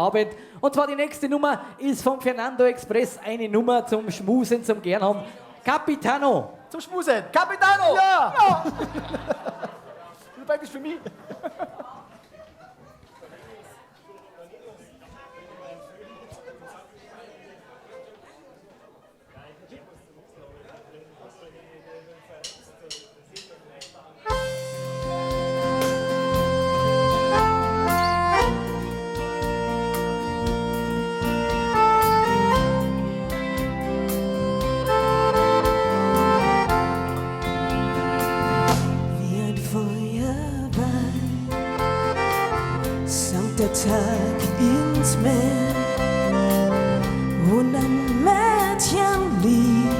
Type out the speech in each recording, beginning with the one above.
Abend. Und zwar die nächste Nummer ist vom Fernando Express, eine Nummer zum Schmusen, zum Gern haben. Capitano. Zum Schmusen. Capitano! Ja! Ja. Das ist praktisch für mich. Wie ein Feuerball sank der Tag ins Meer und ein Mädchen lief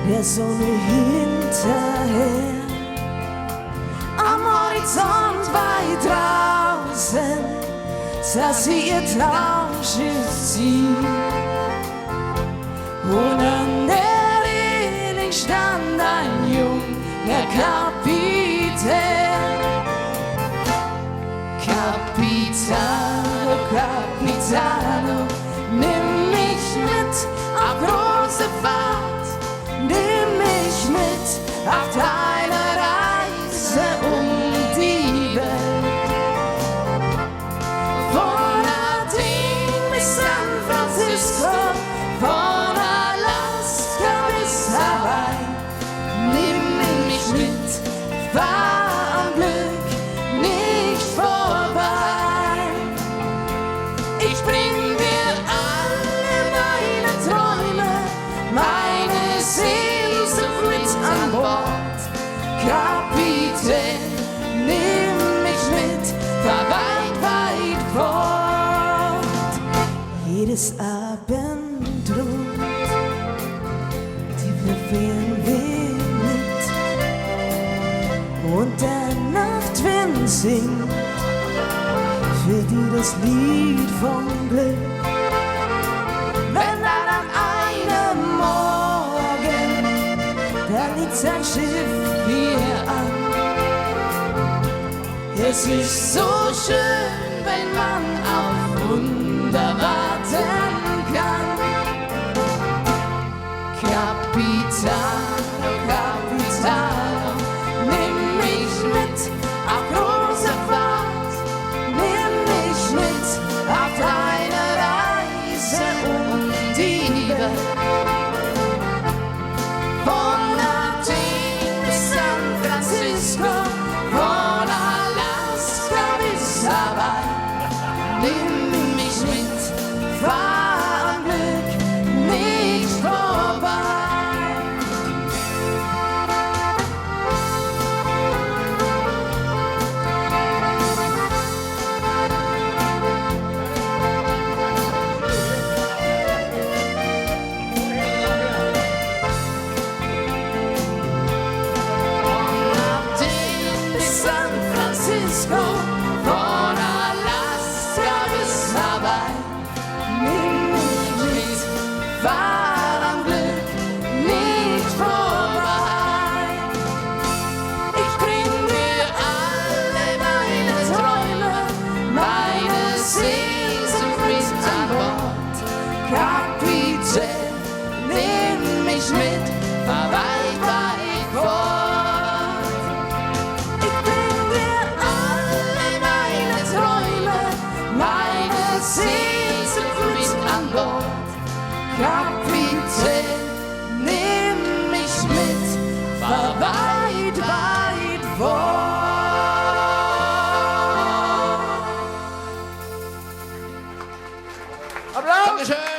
der Sonne hinterher. Am Horizont weit draußen sah sie ihr Traumschiff ziehen. Und an der Reling stand ein junger Kapitän. Capitano, Capitano, nimm mich mit auf große Fahrt, nimm mich mit auf deine Reise um die Welt. Von Athen bis San Francisco, von Alaska bis Hawaii, nimm mich mit, fahr am Glück nicht vorbei. Ich bring dir alle meine Träume, meine Sehnsucht mit an Bord. Kapitän, nimm mich mit, fahr weit, weit fort. Jedes Abendrot, die verwehen wir mit. Und der Nachtwind singt für die das Lied vom Glück. Wenn dann an einem Morgen, da liegt sein Schiff hier an. Es ist so schön, wenn man auf Wunder warten kann. Capitano, Capitano, nimm mich mit auf große Fahrt, nimm mich mit auf deine Reise um die Welt. Von Athen bis San Francisco, von Alaska bis Hawaii, nimm mich mit, fahr am Glück nicht vorbei. Athen bis San Francisco, von Alaska bis Hawaii. Nimm mich mit, fahr am Glück nicht vorbei. Ich bring dir alle meine Träume, meine Sehnsucht mit an Bord. Kapitän, nimm mich mit, fahr weit, weit fort. Ich bring dir alle meine Träume, meine Sehnsucht mit an Bord. Kapitän, nimm mich mit, fahr weit, weit fort. Applaus! Dankeschön.